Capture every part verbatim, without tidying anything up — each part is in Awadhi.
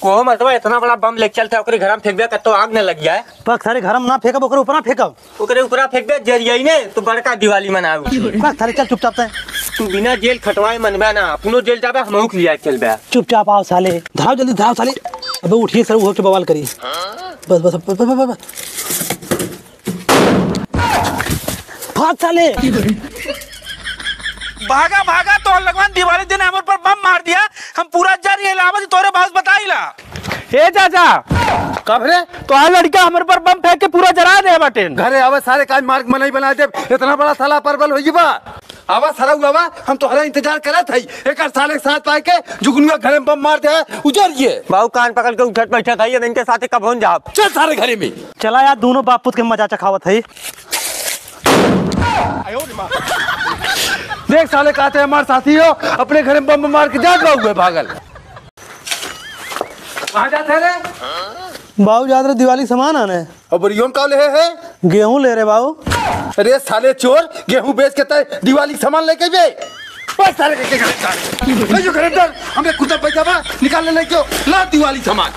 कोहो मतवा इतना बड़ा बम लेके चलत है, ओकरे घर में फेंकबे, कत्तो आग न लग जाए। पक सारे घर में ना फेंकब, ओकरे ऊपर ना फेंकब। ओकरे ऊपर फेंकबे, जरियाई ने तो बड़का दिवाली मनाऊ। पक सारे चल चुपचाप से। तू बिना जेल खटवाए मनबे ना, अपनो जेल जाबे, हमहू के लिया चलबे। चुपचाप आओ साले, धराओ जल्दी धराओ साले। अबे उठिए सर, उठ के बवाल करी। बस बस बस बस बस, बस। भाग साले। भागा भागा, तोहर लगवन दिवाली दिन हमर पर बम मार दिया, हम पूरा जर ये लावत तोरे भाव से बताई ला। ए चाचा, कब रे? तोहार लड़का हमर पर बम फेंक के पूरा जरा दे बाटेन। घरे आवे सारे, काज मार्ग में नहीं बना दे, इतना बड़ा साला परबल होई बा। आवा सरऊ आवा, हम तोहरा इंतजार करत हई। एकर साले के साथ पाए के जुगनुआ घरे में बम मार दे, उजर ये। बाबू कान पकड़ के उठत बैठत हई, अब इनके साथे कब होन जाब? चल सारे घरे में। चला यार, दोनों बाप पुत के मजा चखावत हई। देख साले कहते हमार साथी हो, अपने घरे में बम मार के जात बाबू है भागल। कहाँ जात है रे? बाबू जात रहे दिवाली सामान आने। अब रियोन का ले है? गेहूं ले रे बाबू। अरे साले चोर, गेहूं बेच के तय दिवाली सामान लेके बे। ओए सारे के, के, के, सारे। ले जो घरे अंदर, हमरे कुत्ता पैसा बा, निकाल ले लेके ला दिवाली सामान।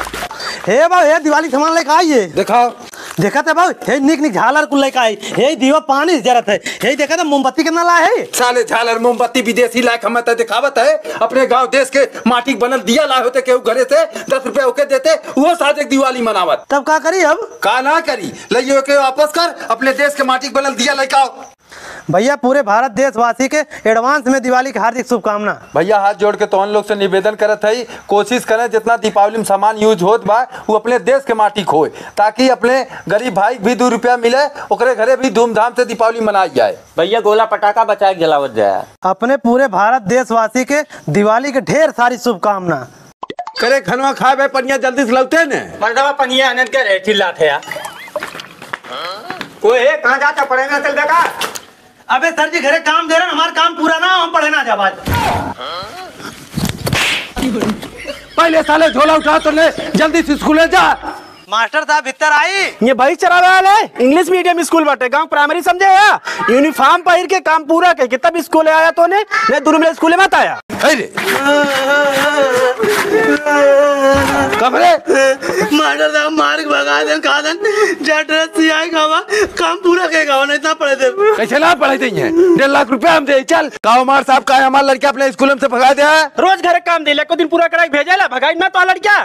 हे बाबू, हे दिवाली सामान लेके आइए। दिखाओ। देखत है बाबू, हे निक निक झालर कुल लेके आई, हे दीवा पानी से जरत है, हे देखत है मोमबत्ती कितना ला है। साले झालर मोमबत्ती विदेशी लायक हमें तो दिखावत है, अपने गांव देश के माटी के बनल दिया लाए होते केहू घरे से, दस रुपया ओके देते, वो साथ एक दिवाली मनावत। तब का करी अब? का ना करी, लइयो के वापस कर, अपने देश के माटी के बनल दिया लेके आओ। भैया, पूरे भारत देशवासी के advance में दिवाली के हार्दिक शुभकामना। भैया, हाथ जोड़ के तोहन लोग से निवेदन करत हई, कोशिश करें जितना दीपावली में सामान use होत बा, वो अपने देश के माटी के होए, ताकि अपने गरीब भाई के भी दू रुपया मिले, ओकरे घरे भी धूमधाम से दीपावली मनाई जाए। भैया, गोला पटाखा बचा के जलावत जाए। अपने पूरे भारत देशवासी के दिवाली के ढेर सारी शुभकामना। करे खनवा खाए बे, पनिया जल्दी से लौटे ने। मर्दवा पनिया आनंद के रहे, चिल्लात है यार। कोई है, कहाँ जाता, पढ़े ना चल बेटा? अबे सर जी, घरे काम दे रहे, हमार काम पूरा ना, हम पढ़े ना जाब आज। पहले साले झोला उठा तो ले, जल्दी से स्कूले जा। मास्टर साहब, भीतर आई। ये भैंस चरावे वाले English medium school बाटे, गांव primary समझे या? Uniform पहिर के काम पूरा के, के तब स्कूल आया तोने, नहीं दूर में स्कूल मत आया। है रे। कब रे? मास्टर साहब मार के भगा देन, कहा देन, जा dress सियाए खावा, काम पूरा के खावा, नहीं इतना पढ़े दे। कैसे ना पढ़े देंगे? डेढ़ लाख रुपया हम दे, चल। का हमार साहब का है, हमार लड़का अपने स्कूल में से भगा दे? रोज घर काम दे, एको दिन पूरा कराई भेजे ला, भगाई ना तो लड़का।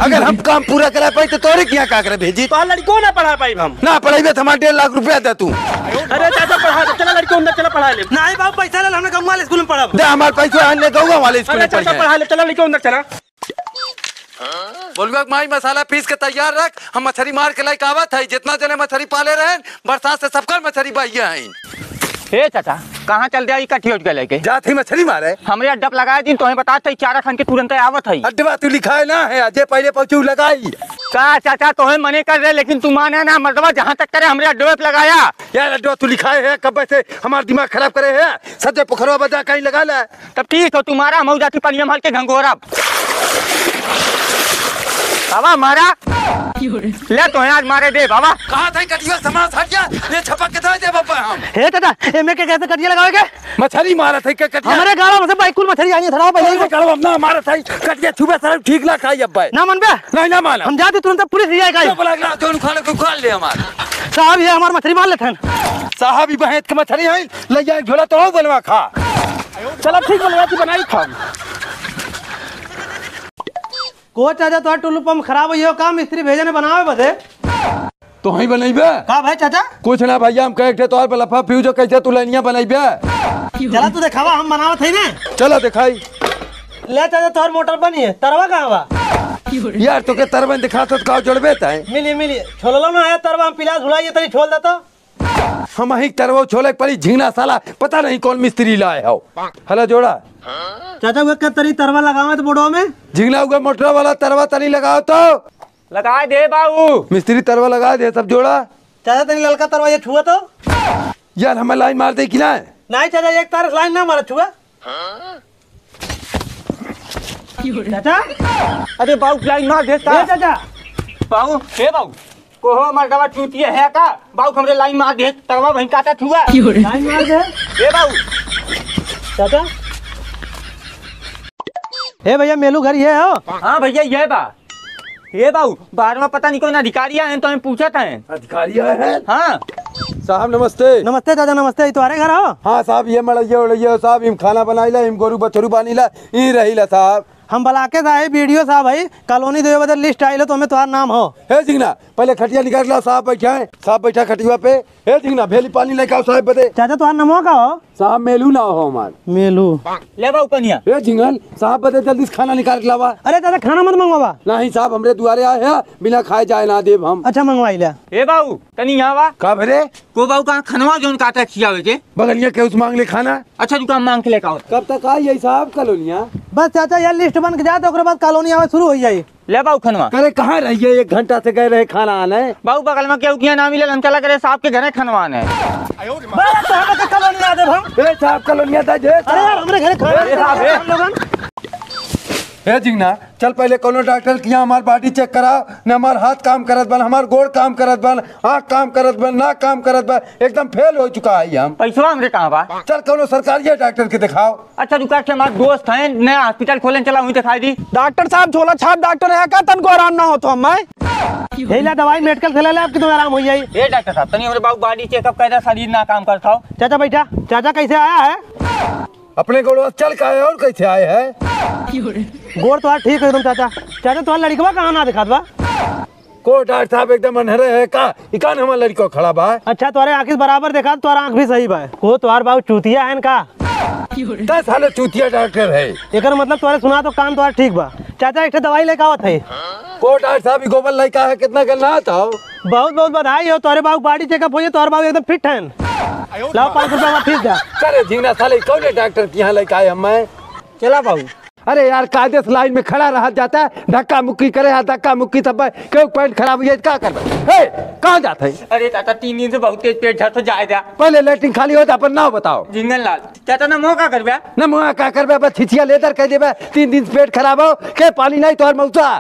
अगर हम काम पूरा करा पाई तो तोरे किया का करे भेजी? तो लड़को ना पढ़ा पाई हम। ना पढ़ाई तो हमार डेढ़ लाख रुपया दे तू। अरे चाचा पढ़ा दे, चला लड़को अंदर चला पढ़ा ले। नहीं बाबू, पैसा ले, हमने गंगा वाले स्कूल में पढ़ब। दे हमार पैसा, हमने गंगा वाले स्कूल अरे में पढ़े चाचा हैं। पढ़ा ले, चला लड़को अंदर चला। बोलुआ के माई मसाला पीस के तैयार रख, हम मछरी मार के लाइके आवत है। जितना जने मछरी पाले रहन, बरसात से सबकर मछरी बहिया है। ए चाचा, कहाँ चल दिया ई कटिया उठ के लेके? जात ही मछरी मारे। हमरे अड्डा पे लगाए दिन, तोहे बतात है, चारा खान के तुरंत आवत है। अड्डवा तू लिखाए ना है, जे पहले पहुँचू लगाई। का चाचा, तोहे मने कर रहे, लेकिन तू माने ना, मर्दवा जहाँ तक करे हमरे अड्डवे पे लगाया। यार अड्डवा तू लिखाए है, कब से हमार दिमाग खराब करे है, सज्जे पोखरवा बजा कहीं लगा ले। तब ठीक हो, तू मारा, हम जाती पनिया में हल्के घंघोरा। बाबा मारा। ले तो आज मारे दे बाबा। कहाँ था कटिया समाज हट गया, ये छपक के दे दे बाबा हम। हे दादा, एमे के कैसे कटिया लगावे के? मछरी मारत है के कटिया? हमरे गाँव में से भाई कुल मछरी आई है, धराओ पहले ही। अरे गाँव में ना मारत है, कटिया छुबे सारे ठीक ना खाई अब भाई। ना मनबे? नहीं, ना मानब। हम जाते तुरंत पुलिस ले आएगा। चुप लग रहा, जो उखाड़ के उखाड़ ले हमार। साहब, ये हमार मछरी मार लेते हैं। साहब, ई बहेत के मछरी है, ले जाए झोला तो हो बनवा खा। चला ठीक बा, ले आती बनाई खाब। को चाचा, तोहार टुल्लू पंप खराब होइहो का? मिस्त्री भेजे ने बनावे बदे। तोहई बनइबे? का भाई चाचा? कुछ ना भैया, हम कहे थे तोहार बलफा फ्यूज हो, कैसे तू लाइनिया बनइबे? चला तू देखावा, हम बनावत हई ना। चला देखाई। ले चाचा, तोहार मोटर बनी है, तरवा कहाँ बा? यार, तोके तरवा दिखा तो का जोड़बे ताई? मिली, मिली। छोललो ना है तरवा, हम पिलास भुलाइए, तनी छोल दे तो। हम ही तरवा छोले के पड़ी, झिंगना साला, पता नहीं कौन मिस्त्री लाए हो। हला जोड़ा। चाचा, वो का तरी तरवा लगावे तो बोड़ो में? झिंगना, वो मोटरा वाला तरवा तनी लगाओ तो। लगा दे बाबू। मिस्त्री तरवा लगा दे, सब जोड़ा। चाचा, तनी ललका तरवा ये छुआ तो। यार, हमें लाइन मार दे कि ना? नहीं चाचा, एक तार से लाइन ना मारा छुआ। चाचा? अरे बाबू, लाइन मार देता। ए चाचा। बाबू, हे बाबू, कोहो मर्दवा चूतिया है का? बाबू, हमरे लाइन मार दे, तरवा वहीं काटा छुआ। लाइन मार दे। ए बाबू। चाचा? ए भैया, मेलू घर ये हो? हाँ भैया, ये बा। ए बाबू, बाहर में पता नहीं कौन अधिकारी आए हैं, तो हम पूछत हैं। अधिकारी आए हैं? हाँ। साहब नमस्ते। नमस्ते दादा, नमस्ते। ई तोहरे घर हो? हाँ साहब, ये मड़ैया उड़ैया साहब, इम खाना बनाइला, इम गोरू बछरू बानीला, ई रहीला साहब। हम ब्लॉके से आए, बीडीओ साहब है, कॉलोनी देवे बदे लिस्ट आइल हो, तो हमें तोहार नाम हो। हे झिंगना, पहले खटिया निकाल ला, साहब बैठा है, साहब बैठा खटिया पे। हे झिंगना, भेली पानी लेके आओ साहब बदे। चाचा, तोहार नामवा का हो? साहब मेलू ना हो हमार। मेलू। ले बाबू कनिया। हे झिंगन, साहब बदे जल्दी से खाना निकाल के लावा। अरे दादा, खाना मत मंगवावा। नहीं साहब, हमरे दुआरे आए हैं, बिना खाए जाए ना देब हम। अच्छा, मंगवाई ले। ए बाबू, तनी यहाँ बा। का भरे? को बाबू कहाँ खनवा जोन काटा खियावे के? बगलिया के उस मांग ले खाना। अच्छा, रुका, हम मांग के लेके आओ। कब तक आई है साहब कॉलोनिया? बस चाचा, यार लिस्ट बन के जाए तो ओकरे बाद कॉलोनी आवे शुरू हो जाई। ले बाबू खनवा। अरे कहाँ रहिए, एक घंटा से गए रहे खाना आने। बाबू बगल में केहू किया ना मिले, हम चला करे साहब के घरे खनवा आने। बस तो हम के कॉलोनी आ देब हम। ए साहब कॉलोनिया दा जे। अरे यार, हमरे घरे खाना ए साहब, ए। हम लोगन। हे झिंगना, चल पहले कोनो डॉक्टर किया हमार बॉडी चेक कराओ, न हमार हाथ काम करत बन, हमार गोड़ काम करत बन, आँख काम करत बन, नाक काम करत बन, एकदम फेल हो चुका है हम। पैसवा हमरे कहाँ बा? चल कोनो सरकारी डॉक्टर के दिखाओ। अच्छा रुका, के हमार दोस्त हैं, नया हॉस्पिटल खोले, चला वहीं दिखाई दी। डॉक्टर साहब झोला छाप डॉक्टर है का, तनको आराम ना हो तो हम आए। यही ला दवाई मेडिकल से ले ले, आपकी तो आराम हो जाई। ए डॉक्टर साहब, तनी हमरे बाबू बॉडी चेकअप कर दे, शरीर ना काम करत हो। चाचा बैठा, चाचा कैसे आया है? अपने गोड़वा चल के आए और कैसे आए है? गोड़ तोहार ठीक है एकदम चाचा। चाचा तोहार लड़िकवा कहाँ ना दिखात बा? को डॉक्टर साहब एकदम अन्हरे है का? इकान हमार लड़िको खड़ा बा। अच्छा तोहरे आँखी से बराबर देखा, तोहरा आँख भी सही बा। को तोहार बाबू चूतिया है का? का साले चूतिया डॉक्टर है? एकर मतलब तोहरे सुना तो कान तोहार ठीक बा। चाचा एक ठे दवाई लेके आवत है। को डॉक्टर साहब ई गोबर लड़का है, कितना गन्ना था? बहुत बहुत बधाई हो, तोहरे बाबू बॉडी चेकअप हो जाए, तोहरे बाबू एकदम फिट हैं। लाओ पाँच रुपया हमार फीस दे। करे झिंगना साले, कौने डॉक्टर के यहाँ लेके आए हम मैं? चला बाबू। अरे यार, कायदे से लाइन में खड़ा रहा जाता है, धक्का मुक्की करे है, धक्का मुक्की तब केहू पैंट खराब हो जाए, का करबे? हे, कहाँ जात है? अरे चाचा, तीन दिन से बहुत तेज पेट झड़ तो जाए द्या। पहले लेटरिन खाली हो तो अपन नाव बताओ। झिंगन लाल। चाचा ना मोह का करबे? ना मोह का करबे, बस छिछिया लेदर कह देबे, तीन दिन से पेट खराब हो, के पानी नहीं तोहर मौसा।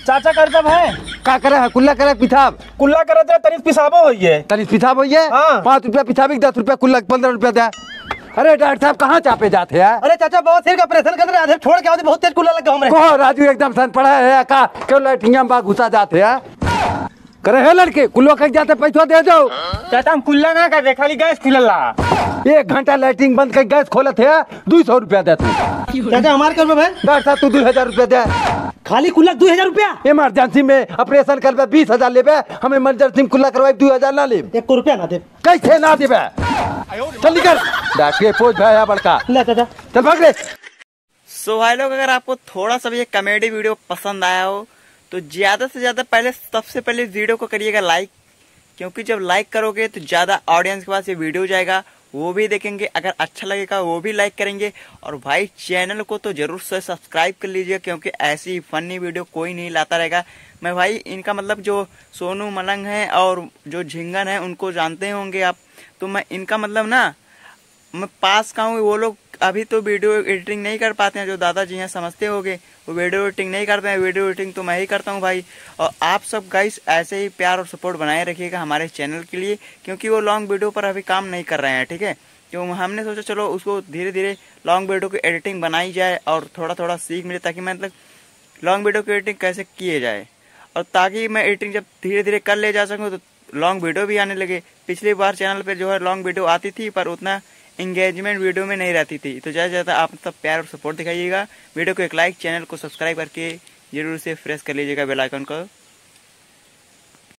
चाचा कर दब है। का करे है? कुल्ला करे पिथाब? कुल्ला करे तो तनिस पिसाबो होइए। तनिस पिथाब होइए? हाँ। पाँच रुपया पिथाबी, दस रुपया कुल्ला, पन्द्रह रुपया दे। अरे डॉक्टर साहब, कहाँ चापे जात है यार? अरे चाचा, बहुत सिर का ऑपरेशन कर रहे, आधे छोड़ के आओ, बहुत तेज कुल्ला लग गया हमरे। कहो राजू, एकदम सन पड़ा है या का? क्यों लैट्रिन में बा घुसा जात है यार? करे है लड़के, कुल्लो कह जाते, पैसा दे दो। चाचा, हम कुल्ला ना कर दे, खाली गैस खुलल रहा। एक घंटा लैट्रिन बंद कर गैस खोलत है, दो सौ रुपया दे तू। चाचा, हमार कर भाई। डॉक्टर साहब, तू दो हजार रुपया दे। खाली कुल्ला दो हजार रुपया? इमरजेंसी में ऑपरेशन करबे, बीस हजार लेबे, हम इमरजेंसी में कुल्ला करवाई, दो हजार ना लेब। एक रुपया ना देब। कैसे ना देबे? चल निकल। डाके पोज भाई है बड़का। ले चाचा। चल भाग रे। So भाई लोग, अगर आपको थोड़ा सा भी ये कॉमेडी वीडियो पसंद आया हो तो ज़्यादा से ज़्यादा पहले, सबसे पहले वीडियो को करिएगा लाइक, क्योंकि जब लाइक करोगे तो ज़्यादा ऑडियंस के पास ये वीडियो जाएगा, वो भी देखेंगे, अगर अच्छा लगेगा वो भी लाइक करेंगे। और भाई चैनल को तो ज़रूर से सब्सक्राइब कर लीजिएगा, क्योंकि ऐसी फनी वीडियो कोई नहीं लाता रहेगा। मैं भाई इनका मतलब जो सोनू मलंग है और जो झिंगन है उनको जानते होंगे आप, तो मैं इनका मतलब ना मैं पास का हूँ, वो लोग अभी तो वीडियो एडिटिंग नहीं कर पाते हैं, जो दादाजी हैं समझते होंगे, वो वीडियो एडिटिंग नहीं करते हैं, वीडियो एडिटिंग तो मैं ही करता हूँ भाई। और आप सब गाइस ऐसे ही प्यार और सपोर्ट बनाए रखिएगा हमारे चैनल के लिए, क्योंकि वो लॉन्ग वीडियो पर अभी काम नहीं कर रहे हैं, ठीक है। तो हमने सोचा चलो उसको धीरे धीरे लॉन्ग वीडियो की एडिटिंग बनाई जाए और थोड़ा थोड़ा सीख मिले, ताकि मैं मतलब लॉन्ग वीडियो की एडिटिंग कैसे किए जाए, और ताकि मैं एडिटिंग जब धीरे धीरे कर ले जा सकूँ तो लॉन्ग वीडियो भी आने लगे। पिछली बार चैनल पे जो है लॉन्ग वीडियो आती थी, पर उतना एंगेजमेंट वीडियो में नहीं रहती थी। तो ज़्यादा से ज़्यादा आप सब प्यार और सपोर्ट दिखाइएगा। वीडियो को एक लाइक, चैनल को सब्सक्राइब करके ज़रूर से प्रेस कर लीजिएगा बेल आइकन को।